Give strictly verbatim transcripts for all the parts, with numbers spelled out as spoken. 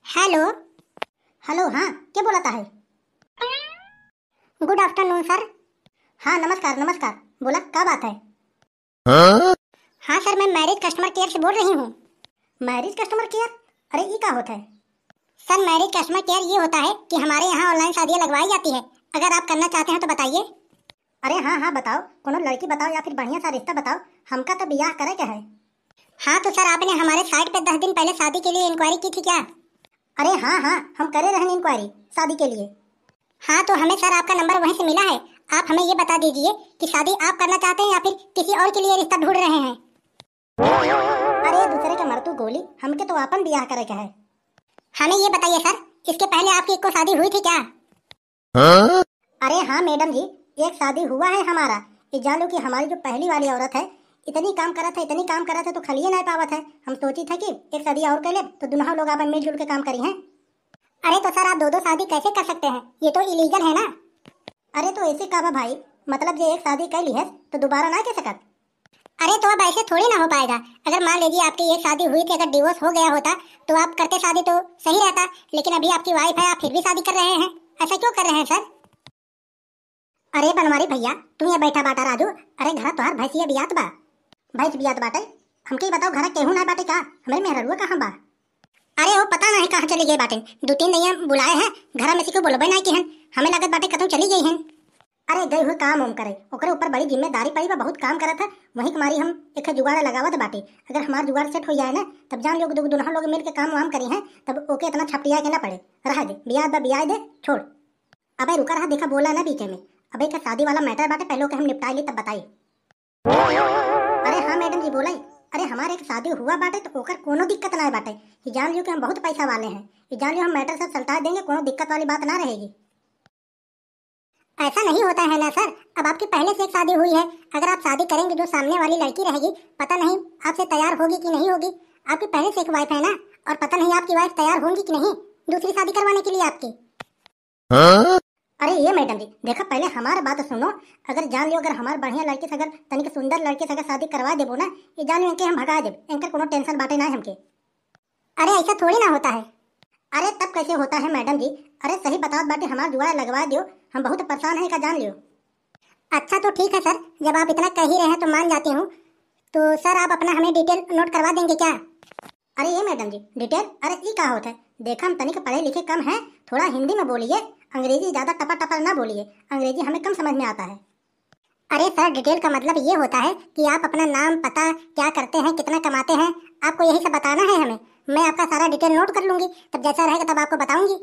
हेलो। हेलो, हाँ, के बोलत है? गुड आफ्टरनून सर। हाँ, नमस्कार, नमस्कार। बोला, का बात है? हाँ? हाँ सर, मैं मैरिज कस्टमर केयर से बोल रही हूँ। मैरिज कस्टमर केयर? अरे, ई का होता है? सर, मैरिज कस्टमर केयर ये होता है कि हमारे यहाँ ऑनलाइन शादियाँ लगवाई जाती है। अगर आप करना चाहते हैं तो बताइए। अरे हाँ, हाँ, बताओ, कोनो लड़की बताओ या फिर बढ़िया सा रिश्ता बताओ, हमका तो बियाह करे के है। हाँ तो सर, आपने हमारे साइट पे दस दिन पहले शादी के लिए इंक्वायरी की थी क्या? अरे हाँ, हाँ, हम करे रहन इंक्वायरी शादी के लिए। हाँ तो हमें सर आपका नंबर वहीं से मिला है। आप हमें ये बता दीजिए कि शादी आप करना चाहते हैं या फिर किसी और के लिए रिश्ता ढूंढ रहे हैं? अरे दूसरे के मरतू गोली, हमके तो आपन बियाह करे के है। हमें ये बताइए सर, इसके पहले आपकी एको शादी हुई थी क्या? हाँ? अरे हाँ मैडम जी, एक शादी हुआ है हमारा। ये जान लो कि हमारी जो पहली वाली औरत है, इतनी काम करत है, इतनी काम करत है तो खलिए नहीं पावत है। हम सोची था कि एक शादी और कर ले तो दोनों लोग आपन मिलजुल के काम करी हैं। अरे तो सर, आप दो दो शादी कैसे कर सकते हैं? ये तो इलीगल है ना। अरे तो ऐसे का बा भाई, मतलब जे एक शादी कर ली है तो दोबारा ना कर सकत? अरे तो अब ऐसे थोड़ी ना हो पाएगा। अगर मान लीजिए आपकी एक शादी हुई थी, अगर डिवोर्स हो गया होता तो आप करते शादी तो सही रहता, लेकिन अभी आपकी वाइफ है, आप फिर भी शादी कर रहे हैं, ऐसा क्यों कर रहे हैं सर? अरे बनवारी भैया, तू यहाँ बैठा बाटा राजू। अरे घर तोहार भैंसिया बियात बा। भैंस बियात बाटे? हमके ही बताओ, घर केहू ना बाटे का? हमरे मेहररुआ कहाँ बा? अरे वो पता नहीं कहाँ चली गई बाटे, दो तीन दैया बुलाए हैं, घर में से क्यों बोलबे नहीं की हन, हमें लागत बाटे कतहूँ चली गई हन। अरे गई हुई काम उम करे, ओकरे ऊपर बड़ी जिम्मेदारी पड़ी बा, बहुत काम करत है, वही के मारी हम एक जुगाड़ लगावत बाटे। अगर हमार जुगाड़ सेट हो जाए ना, तब जान लो दो दुनहन लोग मिल के काम वाम करी हैं, तब ओके इतना छपटिया के ना पड़े। रह दे, बियाह बा बियाह दे, छोड़। अबे रुका रहा, देखा बोला ना बीच में। अबे एक शादी वाला मैटर बाटे, पहले ओके हम निपटाई ली तब बताई। अरे हाँ मैडम जी बोलाई। अरे हमारे एक शादी हुआ बाटे तो ओकर कोनो दिक्कत ना बाटे। ये जान लियो कि हम बहुत पैसा वाले हैं। ये जान लियो हम मैटर सब सलटा देंगे, कोनो दिक्कत वाली बात ना रहेगी। ऐसा नहीं होता है ना सर, अब आपकी पहले से एक शादी हुई है, अगर आप शादी करेंगे जो सामने वाली लड़की रहेगी, पता नहीं आपसे तैयार होगी कि नहीं होगी। आपकी पहले से एक वाइफ है ना, और पता नहीं आपकी वाइफ तैयार होंगी कि नहीं दूसरी शादी करवाने के लिए आपकी। हाँ? अरे ये मैडम जी, देखा पहले हमार बात सुनो। अगर जान लियो, अगर हमार बढ़िया लड़की से, अगर तनिक सुंदर लड़की से अगर शादी करवा देबो ना, ये जान लियो इनके हम भगा देब, इनकर कोनो टेंशन बाटे ना हमके। अरे ऐसा थोड़ी ना होता है। अरे तब कैसे होता है मैडम जी? अरे सही बतात बाटे, हमार जुगाड़ लगवा दियो, हम बहुत परेशान हैं का जान लियो। अच्छा तो ठीक है सर, जब आप इतना कह ही रहे हैं तो मान जाती हूँ। तो सर आप अपना हमें डिटेल नोट करवा देंगे क्या? अरे ये मैडम जी, डिटेल? अरे ई का होत है? देखा हम तनिक पढ़े लिखे कम हैं, थोड़ा हिंदी में बोलिए, अंग्रेजी ज्यादा टपर टपर ना बोलिए, अंग्रेजी हमें कम समझ में आता है। अरे सर, डिटेल का मतलब ये होता है कि आप अपना नाम, पता, क्या करते हैं, कितना कमाते हैं, आपको यही सब बताना है हमें। मैं आपका सारा डिटेल नोट कर लूंगी, तब जैसा रहेगा तब आपको बताऊंगी।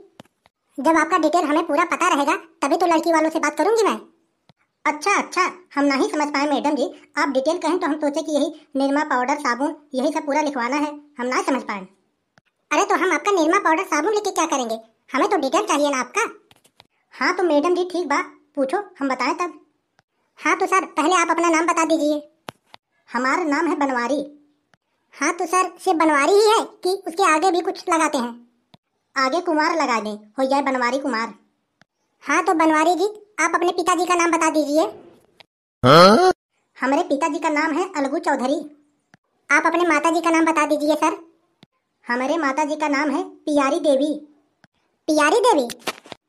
जब आपका डिटेल हमें पूरा पता रहेगा तभी तो लड़की वालों से बात करूंगी मैं। अच्छा अच्छा, हम नहीं समझ पाए मैडम जी, आप डिटेल कहें तो हम सोचे कि यही निरमा पाउडर, साबुन, यही सब पूरा लिखवाना है, हम ना समझ पाए। अरे तो हम आपका निरमा पाउडर, साबुन लेके क्या करेंगे? हमें तो डिटेल चाहिए ना आपका। हाँ तो मैडम जी ठीक बा, पूछो, हम बताएं तब। हाँ तो सर, पहले आप अपना नाम बता दीजिए। हमारा नाम है बनवारी। हाँ तो सर, सिर्फ बनवारी ही है कि उसके आगे भी कुछ लगाते हैं? आगे कुमार लगा दें, हो जाए बनवारी कुमार। हाँ तो बनवारी जी, आप अपने पिताजी का नाम बता दीजिए। हाँ? हमारे पिताजी का नाम है अलगू चौधरी। आप अपने माता जी का नाम बता दीजिए सर। हमारे माता जी का नाम है पियारी देवी। पियारी देवी?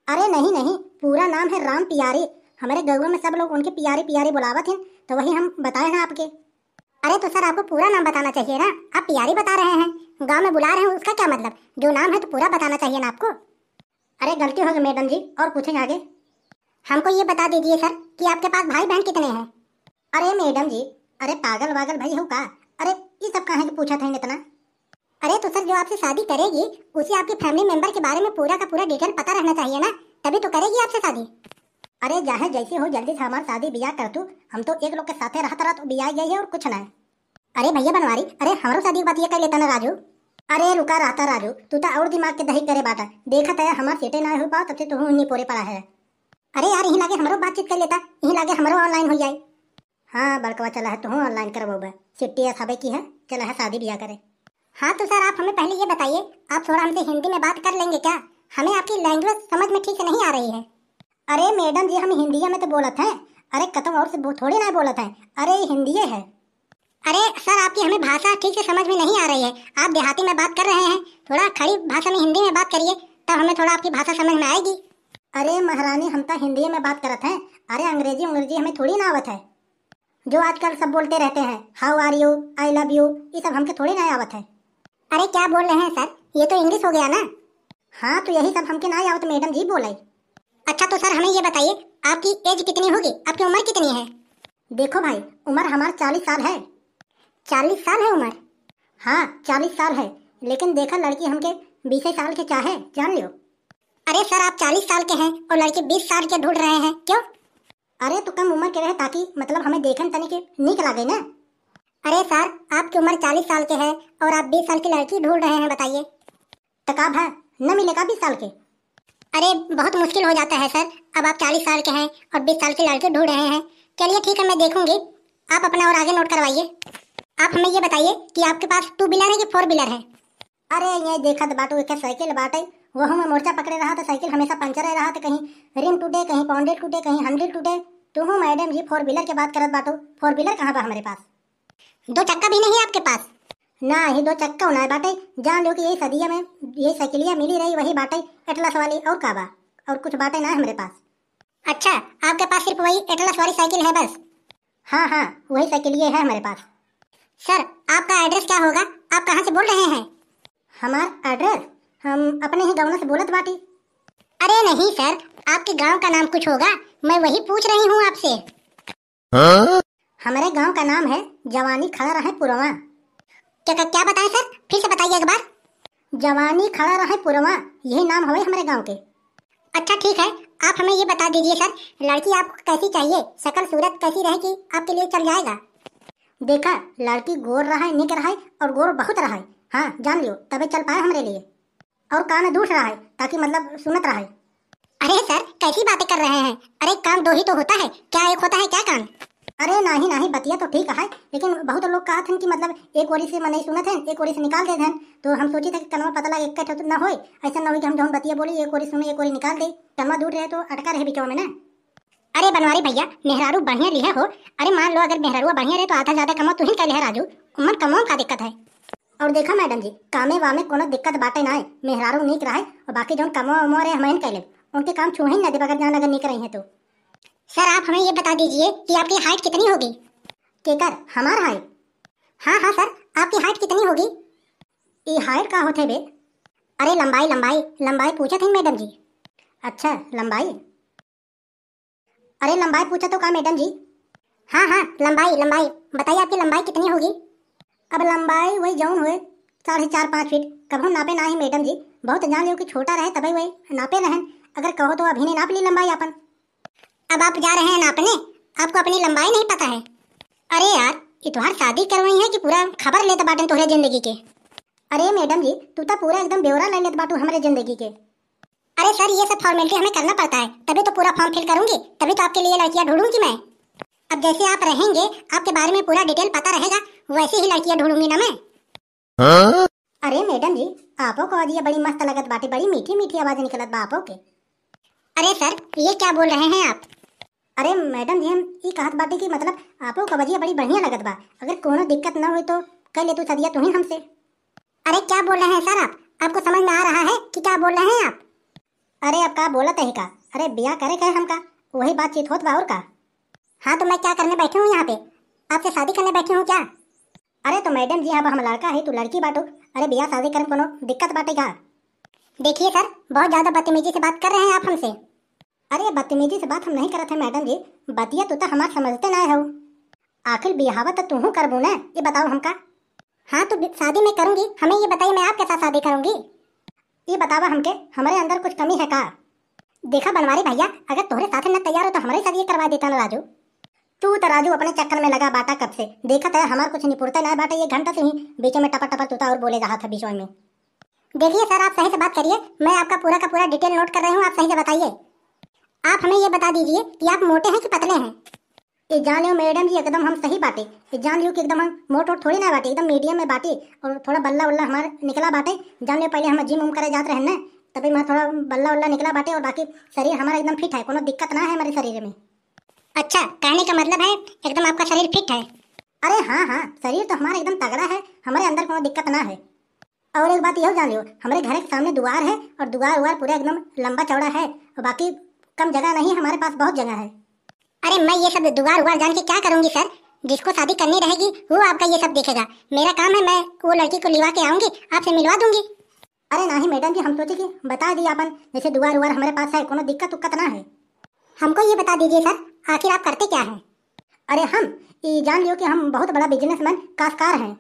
अरे नहीं नहीं, पूरा नाम है राम पियारी। हमारे गाँव में सब लोग उनके पियारी पियारी बुलावत हैं, तो वही हम बताए हैं आपके। अरे तो सर, आपको पूरा नाम बताना चाहिए ना, आप पियारी बता रहे हैं, गाँव में बुला रहे हैं, उसका क्या मतलब? जो नाम है तो पूरा बताना चाहिए ना आपको। अरे गलती हो गई मैडम जी, और पूछें आगे। हमको ये बता दीजिए सर कि आपके पास भाई बहन कितने हैं? अरे मैडम जी, अरे पागल वागल भाई हो का? अरे ये सब काहे के पूछत हैं इतना? अरे तो सर, जो आपसे शादी करेगी उसे आपके फैमिली मेंबर के बारे में पूरा का पूरा डिटेल पता रहना चाहिए ना, तभी तो करेगी आपसे शादी। अरे जाहे जैसे हो, जल्दी से हमार शादी बियाह कर तू, हम तो एक लोग के साथे रहत रहत बियाह गई है और कुछ ना। अरे भैया बनवारी, अरे हमरो शादी के बात ये कर लेता ना राजू। अरे रुका रहता राजू, तू तो और दिमाग के दही करे बाटा। देखत है हमार सेटे ना हो पाओ, तब से तू उन्हीं पोरे पड़ा है। अरे यार, यहीं लागे हमरो बातचीत कर लेता, यहीं लागे हमरो ऑनलाइन हो जाए। हाँ बड़कवा, चला है तू ऑनलाइन करबोबे, सिट्टी असाबे की है, चला है शादी बियाह करे। हाँ तो सर, आप हमें पहले ये बताइए, आप थोड़ा हमसे हिंदी में बात कर लेंगे क्या? हमें आपकी लैंग्वेज समझ में ठीक से नहीं आ रही है। अरे मैडम जी, हम हिंदिया में तो बोलत हैं। अरे कतौ और से बो-, थोड़ी ना बोलत हैं। अरे हिंदिये है। अरे सर, आपकी हमें भाषा ठीक से समझ में नहीं आ रही है। आप देहाती में बात कर रहे हैं, थोड़ा खड़ी भाषा में हिंदी में बात करिए, तब हमें थोड़ा आपकी भाषा समझ में आएगी। अरे महारानी, हम तो हिंदी में बात करत हैं। अरे अंग्रेजी, अंग्रेजी हमें थोड़ी ना आवत है। जो आजकल सब बोलते रहते हैं, "How are you?", "I love you", ये सब हमके थोड़ी ना आवत है। अरे क्या बोल रहे हैं सर, ये तो इंग्लिश हो गया ना। हाँ, तो यही सब हमके ना आवत मैडम जी बोले। अच्छा तो सर, हमें ये बताइए, आपकी एज कितनी होगी, आपकी उम्र कितनी है? देखो भाई, उम्र हमार चालीस साल है। चालीस साल है उम्र? हाँ, चालीस साल है, लेकिन देखा, लड़की हमके बीसे साल के चाहे, जान लियो। अरे सर, आप चालीस साल के हैं और लड़की बीस साल के ढूंढ रहे हैं, क्यों? अरे तो कम उम्र के रहे, ताकि मतलब हमें देखन तनी के नीक लागे ना। अरे सर, आपकी उम्र चालीस साल के है और आप बीस साल की लड़की ढूंढ रहे हैं, बताइए। तो का भा, न मिले का बीस साल के? अरे बहुत मुश्किल हो जाता है सर, अब आप चालीस साल के हैं और बीस साल की लड़की ढूंढ रहे हैं। चलिए ठीक है, मैं देखूंगी, आप अपना और आगे नोट करवाइए। आप हमें ये बताइए कि आपके पास टू व्हीलर है कि फोर व्हीलर है? अरे ये देखत बाटू, एक साइकिल बाटे, वहू में मोर्चा पकड़े रहा तो साइकिल हमेशा पंचर रहा, तो कहीं रिम टूटे, कहीं पॉन्डेल टूटे, कहीं हैंडल टूटे। तू हूँ मैडम जी, फोर व्हीलर के बात करत बाटू, फोर व्हीलर कहाँ बा हमारे पास? दो चक्का भी नहीं आपके पास? ना ही दो चक्का ना बाटे। जान लो कि यही सदिया में, यही साइकिलिया मिली रही, वही बाटे एटलस वाली, और का बा? और कुछ बाटे ना हमारे पास। अच्छा, आपके पास सिर्फ वही एटलस वाली साइकिल है बस? हाँ हाँ, वही साइकिलिया है हमारे पास। सर, आपका एड्रेस क्या होगा? आप कहाँ से बोल रहे हैं? हमार एड्रेस? हम अपने ही गाँव से बोलत बाटी। अरे नहीं सर, आपके गांव का नाम कुछ होगा, मैं वही पूछ रही हूँ आपसे। हाँ? हमारे गांव का नाम है जवानी खड़ा रहे पुरवा। क्या, क्या, क्या बताएं सर, फिर से बताइए एक बार। जवानी खड़ा रहे पुरवा, यही नाम हवे हमारे गांव के। अच्छा ठीक है, आप हमें ये बता दीजिए सर, लड़की आपको कैसी चाहिए, शक्ल सूरत कैसी रहे कि आपके लिए चल जाएगा? देखा, लड़की गोर रहे, निक रहे और गोर बहुत रहे, हाँ जान लियो, तबे चल पाए हमरे लिए। और कान दूर रहे, ताकि मतलब सुनत रहे। अरे सर, कैसी बातें कर रहे हैं? अरे कान दो ही तो होता है, क्या एक होता है क्या कान? अरे नाही नाही, बतिया तो ठीक है, लेकिन बहुत लोग कहत हन कि मतलब एक ओरी से मनई सुनत हन, एक ओरी से निकाल देत हन, तो हम सोचित है कि कनवा पतला एक ठो तो ना होए, ऐसा ना होए कि हम जौन बतिया बोली एक ओरी सुने एक ओरी निकाल दे, कनवा दूर रहे तो अटका रहे बिचवा में ना। अरे बनवारी भैया, मेहरारू बढ़िया लिहे हो। अरे मान लो अगर मेहरारुआ बढ़िया रहे तो आधा ज्यादा कमवा तू ही कर लिहे राजू, उमन कमवा में का दिक्कत है? और देखा मैडम जी, कामे वामे कोनो दिक्कत बाटे ना है, मेहरारू नीक रहे और बाकी जौन कमवा वमवा रहे हम ही कर लेब, उनके काम छुए ही ना देब अगर जान अगर नीक रही है तो। सर आप हमें ये बता दीजिए कि आपकी हाइट कितनी होगी? केकर? हमार हाइट? हाँ हाँ सर, आपकी हाइट कितनी होगी? ये हाइट का होते बे? अरे लंबाई, लंबाई, लंबाई पूछत हन मैडम जी। अच्छा लंबाई? अरे लंबाई पूछत हो का मैडम जी? हाँ हाँ लंबाई, लंबाई। बताइए आपकी लंबाई कितनी होगी? अब लंबाई वही जौन होए, साढ़े चार पाँच फीट। कबहूँ नापे ना ही मैडम जी, बहुत जान लियो कि छोटा रहे तबे वही नापे रहन। अगर कहो तो अभी नहीं नाप ली लंबाई आपन। अब आप जा रहे हैं नापने, आपको अपनी लंबाई नहीं पता है? अरे यार, ये तोहार शादी करवाई है कि पूरा खबर लेत बाटन तोहरे जिंदगी के? अरे मैडम जी, तू तो पूरा एकदम ब्यौरा ले लेत बाटू हमरे जिंदगी के। अरे सर, ये सब फॉर्मेलिटी हमें करना पड़ता है, तभी तो पूरा फॉर्म फिल करूंगी, तभी तो आपके लिए लड़कियां ढूंढूंगी मैं। अब जैसे आप रहेंगे, आपके बारे में पूरा डिटेल पता रहेगा, वैसे ही लड़कियां ढूंढूंगी ना मैं। हाँ? अरे मैडम जी, आपो को आवाजिया बड़ी मस्त लगत बाटे, बड़ी मीठी मीठी आवाज निकलत बा आपो के। अरे सर, ये क्या बोल रहे हैं आप? अरे मैडम जी, हम ई कहत बाटे कि मतलब आपो को आवाजिया बड़ी बढ़िया लगत बा, अगर कोनो दिक्कत ना होई तो कर ले तू सदिया तू ही हमसे। अरे क्या बोल रहे हैं सर आप? आपको समझ में आ रहा है कि क्या बोल रहे हैं आप? अरे अब का बोलत है का? अरे बियाह करे के हमका, वही बातचीत होत बा और का। हाँ तो मैं क्या करने बैठी हूँ यहाँ पे? आपसे शादी करने बैठी हूँ क्या? अरे तो मैडम जी, अब हम लड़का है, तू लड़की बाटू। अरे बियाह शादी करे में कोनो दिक्कत बाटे का? देखिए सर, बहुत ज्यादा बदतमीजी से बात कर रहे हैं आप हमसे। अरे बदतमीजी से बात हम नहीं करत है मैडम जी, बतिया तू तो हमार समझते ना हो। आखिर बियाहवा तो तू करबू ना, ये बताओ हमका। हाँ तो बि-, शादी मैं करूंगी, हमें ये बताइए मैं आपके साथ शादी करूंगी? ये बतावा हमके, हमारे अंदर कुछ कमी है का? देखा बनवारी भैया, अगर तोहरे साथे न तैयार हो तो हमारे साथ ये करवा देता ना राजू। तू तो राजू अपने चक्कर में लगा बाटा कब से, देखत है हमार कुछ निपुरते ना बाटे, ये घंटा से ही बीच में टपर टपर तूता और बोले रहा था बीच में। देखिए सर, आप सही से बात करिए, मैं आपका पूरा का पूरा डिटेल नोट कर रही हूँ, आप सही से बताइए। आप हमें ये बता दीजिए कि आप मोटे हैं कि पतले हैं? ये जान लियो मैडम जी, एकदम हम सही बाटे। ये जान लियो कि एकदम हम मोट वोट थोड़ी ना बाटे, एकदम मीडियम में बाटे और थोड़ा बल्ला उल्ला हमार निकला बाटे। जान लियो पहले हम जिम उम करे जात रहन ना, तभी हमार थोड़ा बल्ला उल्ला निकला बाटे और बाकी शरीर हमारा एकदम फिट है, कोनो दिक्कत ना है हमारे शरीर में। अच्छा, कहने का मतलब है एकदम आपका शरीर फिट है? अरे हाँ हाँ, शरीर तो हमारा एकदम तगड़ा है, हमारे अंदर कोनो दिक्कत ना है। और एक बात यह जान लियो, हमारे घर के सामने दुआर है और दुआर उआर पूरा एकदम लंबा चौड़ा है, और बाकी कम जगह नहीं, हमारे पास बहुत जगह है। अरे, मैं ये सब दुआर उआर जान के क्या करूंगी सर? जिसको शादी करनी रहेगी वो आपका ये सब देखेगा। मेरा काम है, मैं वो लड़की को लिवा के आऊंगी, आपसे मिलवा दूंगी। अरे नहीं मैडम जी, हम सोचे कि बता दी आपन, जैसे दुआर उआर हमारे पास है, कोनो दिक्कत उक्कत ना है। हमको ये बता दीजिए सर, आखिर आप करते क्या हैं? अरे हम, ये जान लियो कि हम बहुत बड़ा बिजनेसमैन, काश्तकार हैं।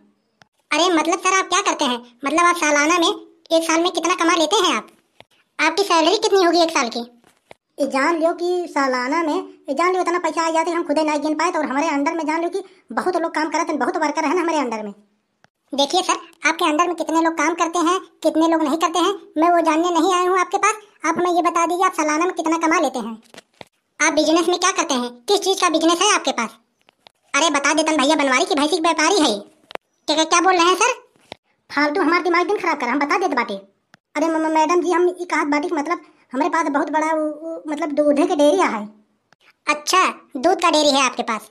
अरे मतलब सर, आप क्या करते हैं? मतलब आप सालाना में, एक साल में कितना कमा लेते हैं आप? आपकी सैलरी कितनी होगी एक साल की? ये जान लियो कि सालाना में, ये जान लियो इतना पैसा आ जाता है, हम खुदे ना गिन पाए, तो और हमारे अंडर में जान लियो कि बहुत लोग काम करते हैं, बहुत वर्कर हैं ना हमारे अंडर में। देखिए सर, आपके अंडर में कितने लोग काम करते हैं, कितने लोग नहीं करते हैं, मैं वो जानने नहीं आया हूँ आपके पास। आप हमें ये बता दीजिए, आप सालाना में कितना कमा लेते हैं? आप बिजनेस में क्या करते हैं, किस चीज़ का बिजनेस है आपके पास? अरे बता देतन भैया, बनवारी की भैंसी के व्यापारी है। क्या, क्या, क्या बोल रहे हैं सर? फालतू हमार दिमाग दिन खराब करा, हम बता देत बाटे। अरे म-, म-, मैडम जी, हम ई कहत बाटी कि मतलब हमरे पास बहुत बड़ा उ, उ, मतलब दूधे के डेयरी है। अच्छा, दूध का डेयरी है आपके पास?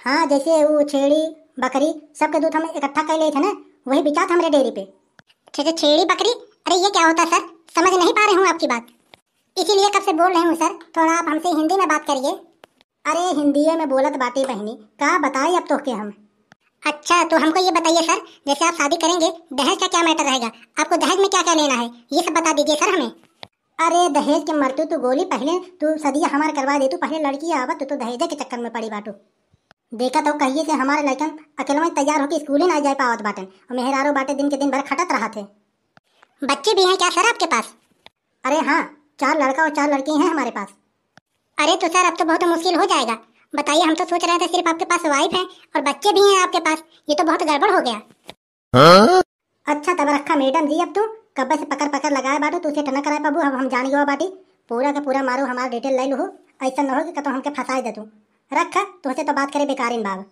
हाँ, जैसे वो छेड़ी, बकरी, सबके दूध हम इकट्ठा कर लेते हैं ना, वही बिचात हमरे डेयरी पे। अच्छा, अच्छा, छेड़ी बकरी, अरे ये क्या होता है सर? समझ नहीं पा रही हूँ आपकी बात, इसीलिए कब से बोल रही हूँ सर, थोड़ा आप हमसे हिंदी में बात करिए। अरे हिंदिये में बोलत बाटी बहिनी, का बताई अब तोहके हम। अच्छा, तो हमको ये बताइए सर, जैसे आप शादी करेंगे, दहेज का क्या मैटर रहेगा? आपको दहेज में क्या क्या लेना है, ये सब बता दीजिए सर हमें। अरे दहेज के मरतू तू गोली, पहले तू सदिया हमार करवा दे, तू पहले लड़की आवत, तू तो दहेजे के चक्कर में पड़ी बाटू। देखा तो कहिए से हमारे लड़कन अकेलवा तैयार होके स्कूल ही ना जाए पावत बाटन, और मेहरारू बाटे दिन के दिन भर खटत रहत है। बच्चे भी हैं क्या सर आपके पास? अरे हाँ, चार लड़का और चार लड़की हैं हमारे पास। अरे तो सर, अब तो बहुत मुश्किल हो जाएगा। बताइए, हम तो सोच रहे थे सिर्फ आपके पास वाइफ है और बच्चे भी हैं आपके पास, ये तो बहुत गड़बड़ हो गया। अच्छा तब रखा मैडम जी, अब तू कब्बे से पकड़ पकड़ लगाए बाटू, तू सेट न कराए पाबू, अब हम जान गवा बाटी। पूरा का पूरा मारो हमार डिटेल ले लूहू, ऐसा न हो कि कतो हमके फंसाए दे तू। रखा, तुहसे तो बात करे बेकारिन बाब।